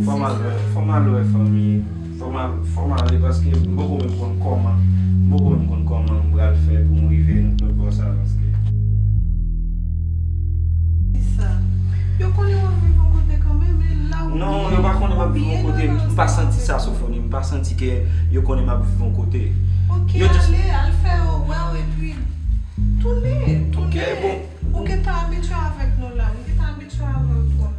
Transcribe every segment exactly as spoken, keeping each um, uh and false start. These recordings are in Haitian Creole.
Fò m al wè, fò m al wè fanmi. Fò m al, fò m ale paske m poko menm konn kòman, m poko menm konn kòman m pral fè pou m rive lòt bò sa paske. Kisa? Yo konnen w ap viv yon kote kanmenm, e la ou Non, byen, yo pa konnen m ap viv yon kote. M pa santi sa, Sofoni. M pa santi ke yo konnen m ap viv yon kote. Ok, yo just ale, al fè yo wè w epi tounen, tounen. Ok, bon. Ou gentan abitye avèk nou la. M gentan abitye avè w twò la.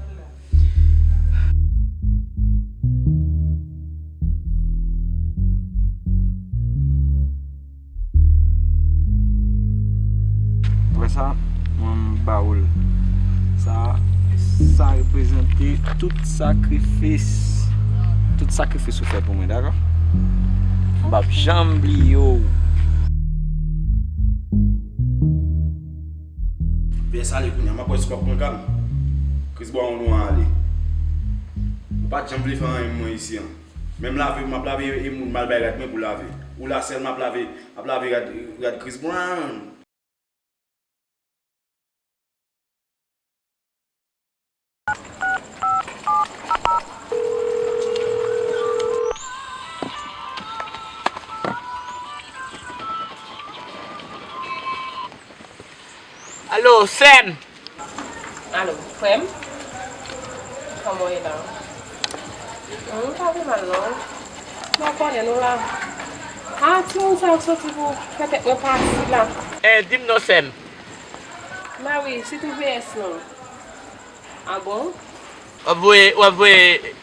Apre sa, mwen m ba ou l. Sa, sa reprezante tout sakrifis, tout sakrifis ou fè pou mwen, dakò? M p ap janm bliye w. Pyès ale kounye a, m ap wè si w ap pran ka m. Chris Brown ou an ale. Ou pa t janm vle fè anyen pou mwen isi an. Menm lave, m ap lave e moun m al bay rad mwen pou lave. Ou la sèl m ap lave, m ap lave rad, rad Chris Brown. Alo, sè m. Alo, frè m? Kòman w ye la? Mwen pa pi mal non. Mwen konnen nou la. A, timoun sa yo soti pou fè tèt mwen pati la. Eh, di m non, sè m. Mari, se tou V S non. A bon? W ap voye, w ap voye.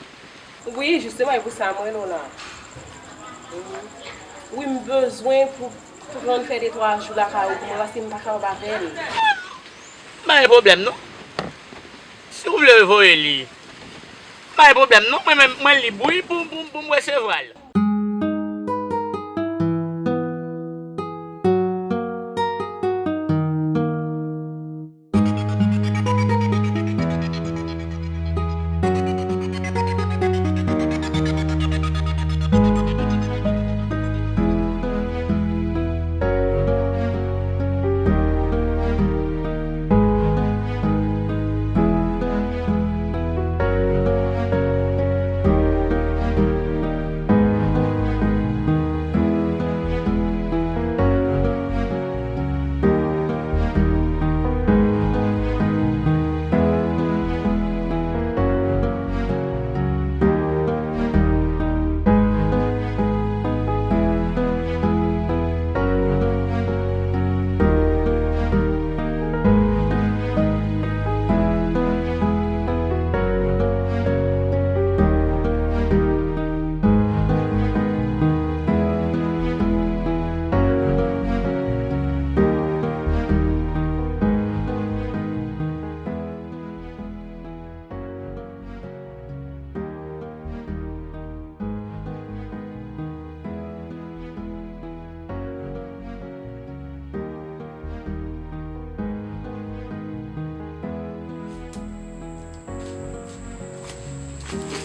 Wi, jisteman, e pou sa mwen rele w la. Mhm. Wi, m bezwen pou, pou Ron fè de twa jou lakay ou pou mwen, paske m pa kapab avè l. M pa gen pwoblèm, non. Si w vle voye li, m pa gen pwoblèm, non. Mwen menm, mwen lib, wi, pou, pou, pou m resevwa l.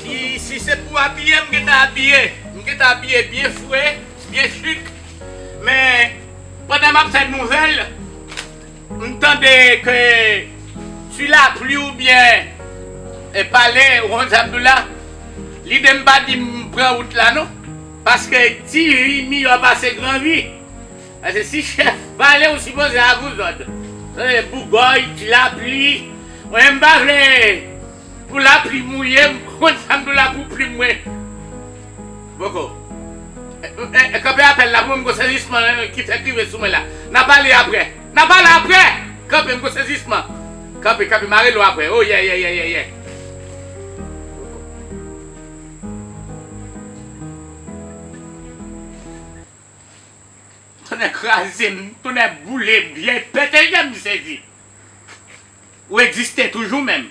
Si, si se pou abiye, m gentan abiye. M gentan abiye byen fre, byen chik. Men, pandan m ap fè nouvèl, m tande ke Ti Lapli oubyen, e, pale, ou konn sa m di w la, lide m pa di m pran wout la non. Paske ti vi miyò pase gran vi. Paske si chèf pale, ou sipoze akoute zòd. Tande, bougòy, Ti Lapli. Mwen, m pa vle pou lapli mouye m, konn sa m di w la pou plim mwen. Boko. E, e, e, kanpe apèl la pou mwen, m gon sezisman, e, ki fèk rive sou mwen la. N a pale aprè. N a pale aprè! Kanpe, m gon sezisman. Kanpe, kanpe, m a rele w aprè. Oh, yeah, yeah, yeah, yeah, yeah. Tonnè kraze m, tonnè boule, byè pete je m, m sezi. Ou egziste toujou menm.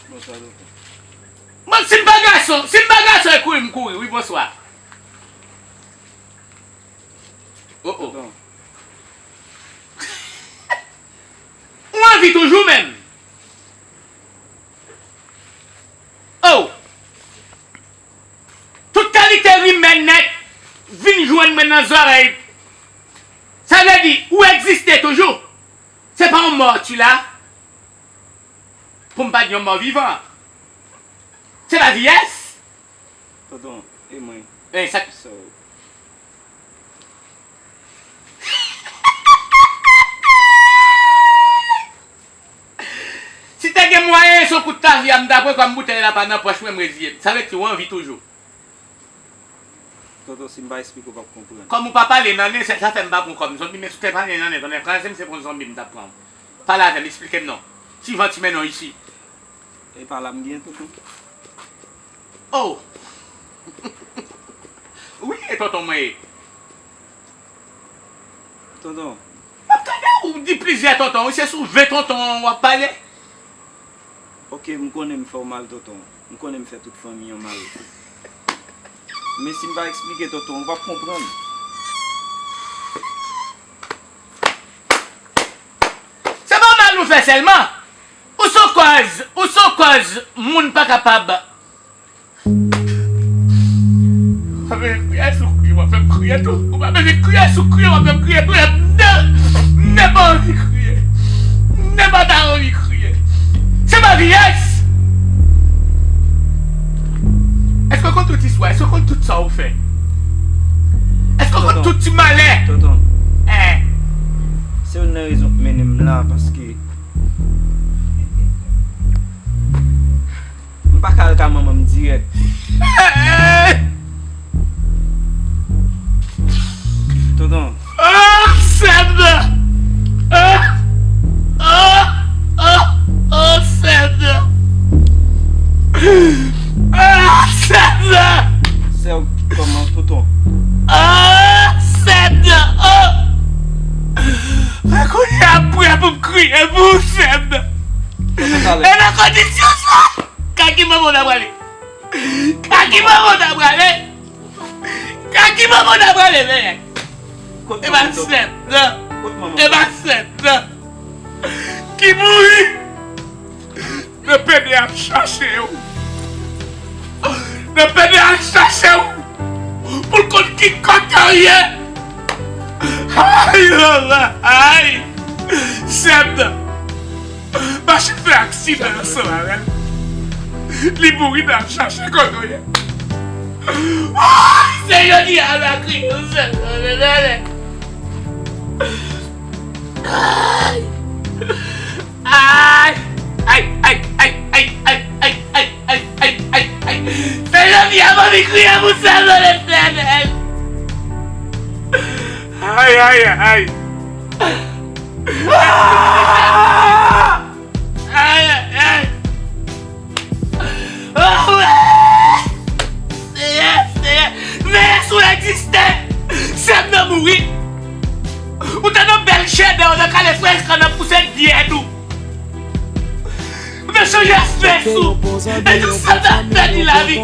Bonswa, doktè. Bon, si m pa gason, si m pa gason, e kouri m kouri, wi, bonswa. Oh, oh. Pardon. Ou anvi toujou menm. Oh! Tout kalite rimè nèt vin jwenn mwen nan zòrèy. Sa vle di, ou egziste toujou. Se pa yon mò, Ti La. pou m pa di yon mò vivan. Se pa vyès? Tonton, e mwen. E sa. So, Si te gen mwayen, se yon kout tavya m ta pran kòm boutèy la pa nan pòch mwen, m reziye m. Sa vle di ou anvi toujou. Tonton, si m pa eksplike w p ap konprann. Kòm ou pa pale nan nen, sa fè m pa pran kòb zonbi, men si w te pale nan nen, konnen kraze m se pran zonbi m t ap pran. Pale avè m, eksplike m non. Sivan ti men non isi. E pa la m gen, tonton? Oh! Wi, e tonton mwen ye. Tonton. M ap tande ou di plizyè tonton, wi, se sou ven tonton an w ap pale. Ok, m konnen m fè w mal, tonton. M konnen m fè tout fanmi an mal. Men si m pa eksplike, tonton, ou p ap konprann. Se pa mal ou fè sèlman. Ou se yon kòz, ou se yon kòz moun pa kapab. W ap bezwen kriye sou kriye, w ap fè m kriye tou. Ou pa bezwen kriye sou kriye, w ap fè m kriye tou. M ne, m ne pa anvi kriye. M ne pa ta anvi kriye. Se pa vyès. Èske w konn tout istwa? Èske w konn tout sa ou fè? Èske w konn tout ti malè? Tonton, Eh. Se youn nan rezon k mennen m la, paske m pa ka al ka manman m dirèk. Tonton. Oh, sèm nan! Oh, oh, oh, oh, sèm nan! Oh, sèm nan! Sè w kòman, tonton? Oh, sèm nan! Oh! Kounye a m prè pou m kriye pou ou, sèm nan! E nan kondisyon sa, ka ki manman w ta prale? Ka ki manman w ta prale? Ka ki manman w ta prale, men? E pa sèm nan! E pa sèm nan! Ki mouri! Nan pede ap chache w. Nan pede ap chache w. Pou l konn ki kote w ye. Ay, mama, ay. Sèm nan. Machin fè aksidan ansanm avè l. Li mouri nan ap chache kote w ye. Ay, se jodi a la kriye w sèm nan, bebe. Ay. Ay! Ay, ay, ay, ay, ay, ay, ay, ay, ay, ay, ay, ay, ay, ay, ay, ay, ay, ay. Se jodi a, mami kriye pou sèl nan Letènèl. Ay, ay, ay. Ay, ay, ay. Oh, wè! Seyè, Seyè, veye sou egziste! Sèm nan mouri! Ou te nan bèl chedè, ou nan kale frèch, nan pouse dyèd ou! Ou te chanje espès ou! E tout sa ta pèdi lavi!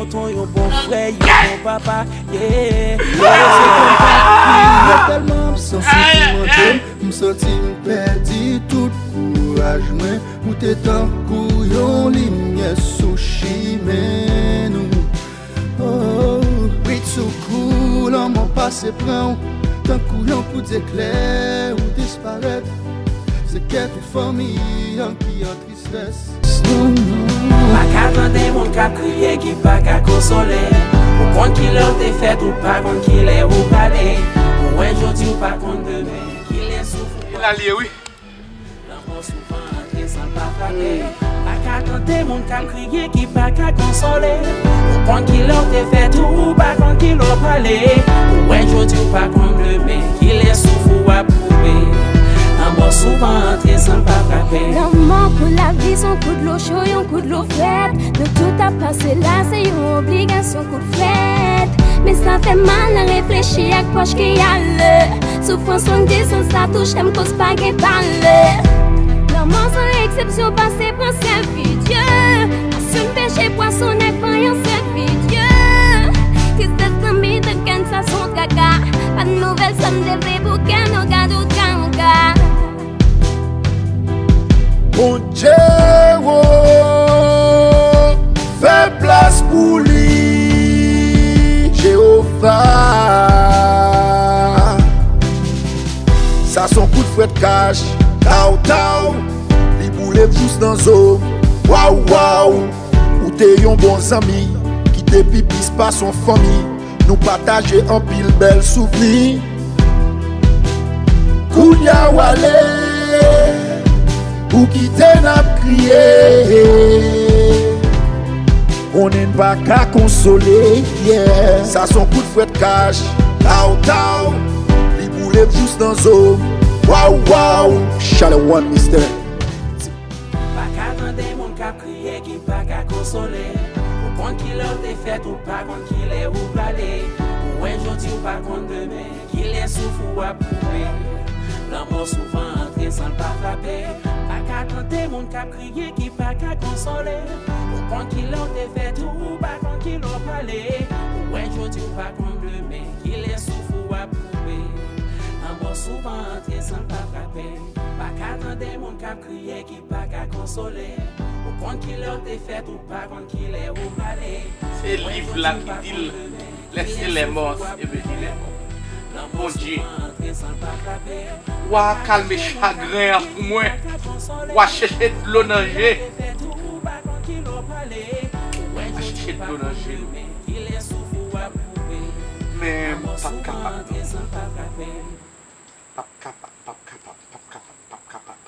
Tèlman absan santiman ke m, m santi m pèdi tout kouraj mwen. Ou te tankou yon limyè sou chimen nou. Oh, britsoukou, lanmò pase pran w. Tankou yon kout zeklè, ou disparèt. Se kè tout fanmi an ki an tristès. Non, non. Pa ka tande moun k ap kriye ki pa ka konsole. Ou konn kilè w te fèt, ou pa konn kilè ou prale. Ou wè jodi, ou pa konn demen. Kilè souf ou L al ye wi. Lanmò souvan antre san l pa frape. Pa ka tande moun k ap kriye ki pa ka konsole. Ou konn kilè w te fèt, ou pa konn kilè w prale. Ou wè jodi, ou pa konn demen. Kilè souf ou ap koupe. Lanmò souvan antre san l pa frape. Lanmò pou lavi se yon kout dlo cho, yon kout dlo frèt. Nou tout ap pase la, se yon obligasyon kout frèt. Men sa fè mal nan reflechi ak pwòch ki ale. Soufrans long distans la touche m koz pa gen pale. Lanmò san eksepsyon pase pran sèvi Dye. Aswim peche pwason nèg vanyan sèvi Dye. Tristès nan mitan kè n sa son traka. Pa n nouvèl sa n te vle pou kè nou gade w traka. Bondye wo, fè plas pou li, Jewova. Sa s on kout frèt kach, taw taw, li boule m jous nan zo. W Waw, waw, ou te yon bon zanmi, ki te pi plis pase yon fanmi. Nou pataje anpil bèl souvni. Kounye a w ale, ou kite n ap kriye. Konnen n pa ka konsole, yeah. Sa s on kout frèt kach, taw, taw. Li boule m jous nan zo. Waw, waw, Charlewon, mister. Pa ka tande moun k ap kriye ki pa ka konsole. Ou konn kilè w te fèt, ou pa konn kilè ou prale. Ou wè jodi, ou pa konn demen. Kilè souf ou ap koupe. Lanmò souvan antre san l pa frape. Pa ka tande moun k ap kriye ki pa ka konsole. Ou konn kilè w te fèt, ou pa konn kilè w prale. Ou wè jodi, ou pa konn demen. Kilè souf ou ap koupe. Lanmò souvan antre san l pa frape. Pa ka tande moun k ap kriye ki pa ka konsole. Ou konn kilè w te fèt, ou pa konn kilè ou prale. Se liv la ki di l, lè se lè mò, se vle di lè mò. Bondye. W a kalme chagren an pou mwen. W a chèche dlo nan je. W a chèche dlo nan je nou. Men m p ap kapab non. P ap kapab, p ap kapab, p ap kapab, p ap kapab.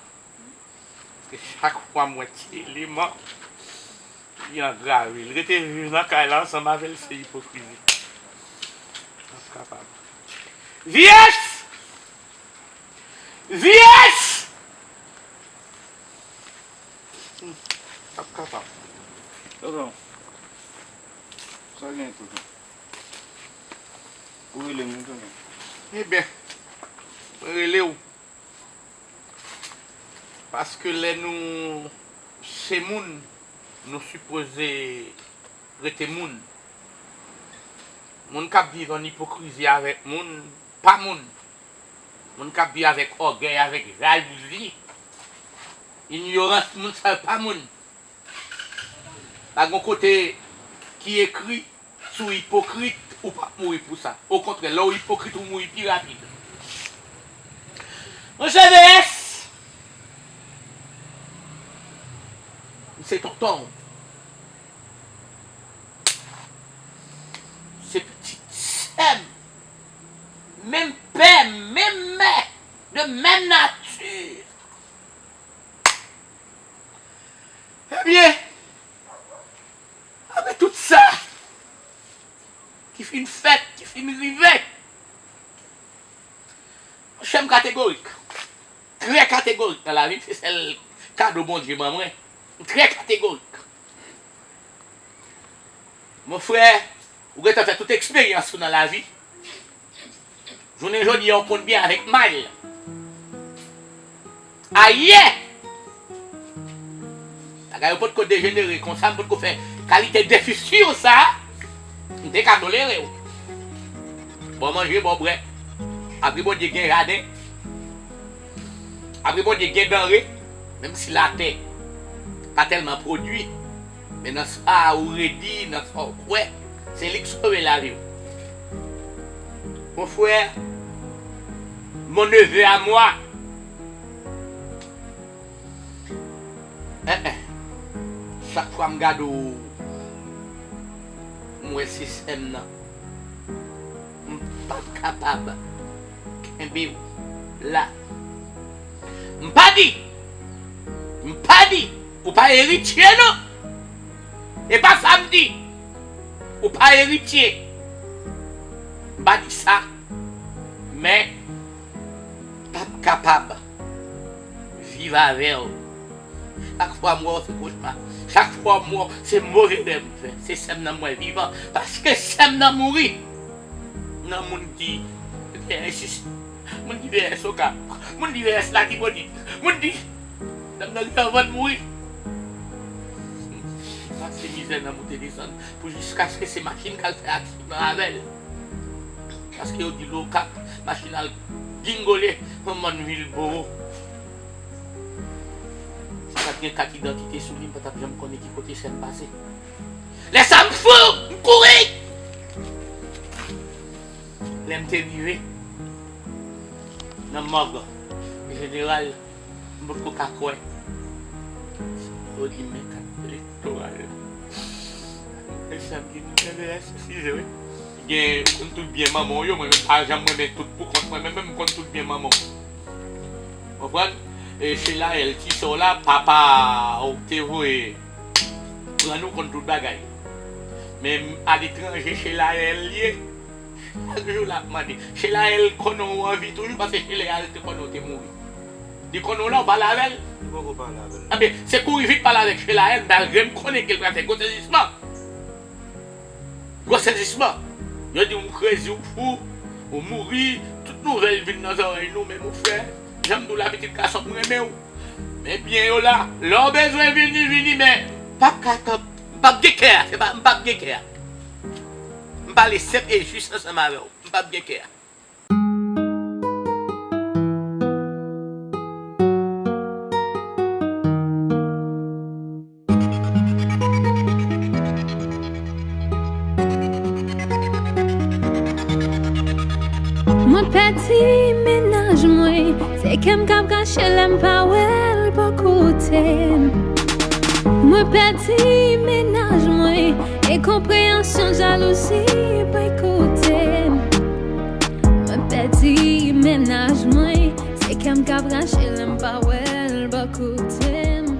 Paske chak fwa m wè ti eleman, li angrave. L rete viv nan kay la ansanm avè l, se ipokrizi. P ap kapab. Vyès! Vyès! Hmm, p ap kapab. Tonton, sa gen, tonton? Ou rele m wi, tonton. Ebyen, mwen rele w. Paske lè nou se moun, nou sipoze rete moun. Moun k ap viv ann ipokrizi avèk moun, pa moun. Moun k ap viv avèk ògèy, avèk jalouzi, inyorans, moun sa yo pa moun. Pa gen kote ki ekri, si w ipokrit, ou p ap mouri pou sa. Okontrè, lè w ipokrit, ou mouri pi rapid. Monchè V S, m se tonton w. Se pitit sè m. Menm pè, menm mè, de menm nati. Ebyen, apre tout sa ki fin fèt, ki fin rive, monchè, m kategorik. Trè kategorik nan lavi m, se sèl kado Bondye ban mwen. M trè kategorik. Mon frè, ou gentan fè tout eksperyans ou nan lavi. Jounen jodi a, ou konn byen avèk mal. Ayè! Bagay yo potko dejenere konsa, m potko fè kalite defisyon sa, m te ka tolere w. Ba w manje, ba w bwè. Apre Bondye gen jaden. Apre Bondye gen danre, menm si latè pa tèlman pwodui, men nan sa ou redi, nan sa ou kwè, se li k sove lavi w. Mon frè, mon neveu à moi, en, en, chak fwa m gade w, m wè se sè m nan. M p ap kapab kenbe w la. M pa di, m pa di, ou pa eritye non. E pa sa m di. Ou pa eritye. M pa di sa. Men, m p ap kapab viv avè w. Chak fwa m wè w, se kochma. Chak fwa m wè w, se move rèv m fè. Se sè m nan m wè vivan. Paske sè m nan mouri. Nan moun ki V S isi. Moun ki V S Okap. Moun ki V S Latibonit. Moun ki, sè m nan rive anvan l mouri. Pase mizè nan moute desann. Pou jiskaske se machin k al fè aksidan avè l. Paske yo di l Okap, machin al gingole, yon mòn Vilbo. Si pa t gen kat idantite sou li, m pa t ap janm konnen ki kote sè m pase. Lè sa m fou, m kouri. Lè m te rive nan mòg jeneral, m potko ka kwè. Yo di m, men kat, Elektoral. E sa m gen nou leve la, se size, wi. Gen, ou konn tout byen manman w yo, mwen menm pa janm renmen tout pou kont mwen, men menm m konn tout byen manman w. Konprann? E Shelayèl, ti sè w la, papa w te voye pran nou konn tout bagay. Men aletranje, Shelayèl li ye. Chak jou l ap mande. Shelayèl konnen w anvi toujou, paske Shelayèl te konnen w te mouri. Li konnen w la, w pale avè l. Li poko pale avè l. Anben, se kouri vit pale avèk Shelayèl, malgre m konnen ke l pral fè gwo sezisman. Gwo sezisman. Yo di w krezi, w fou, w mouri, tout nouvèl vin nan zòrèy nou, men mon frè, jan m di w la, pitit gason m, renmen w. Men byen yo la, lè w bezwen vini, vini, men p ap ka, p ap, m p ap gen kè a, se pa, m p ap gen kè a. M pale senp e jis ansanm avè w, m p ap gen kè a. Mwen pèdi mennaj mwen, se kè m k ap rache lè m pa wè l bò kote m. Mwen pèdi mennaj mwen, enkonpreyansyon, jalouzi boykote m. Mwen pèdi mennaj mwen, se kè m k ap rache lè m pa wè l bò kote m.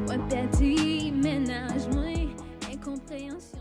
Mwen pèdi mennaj mwen, enkonpreyansyon.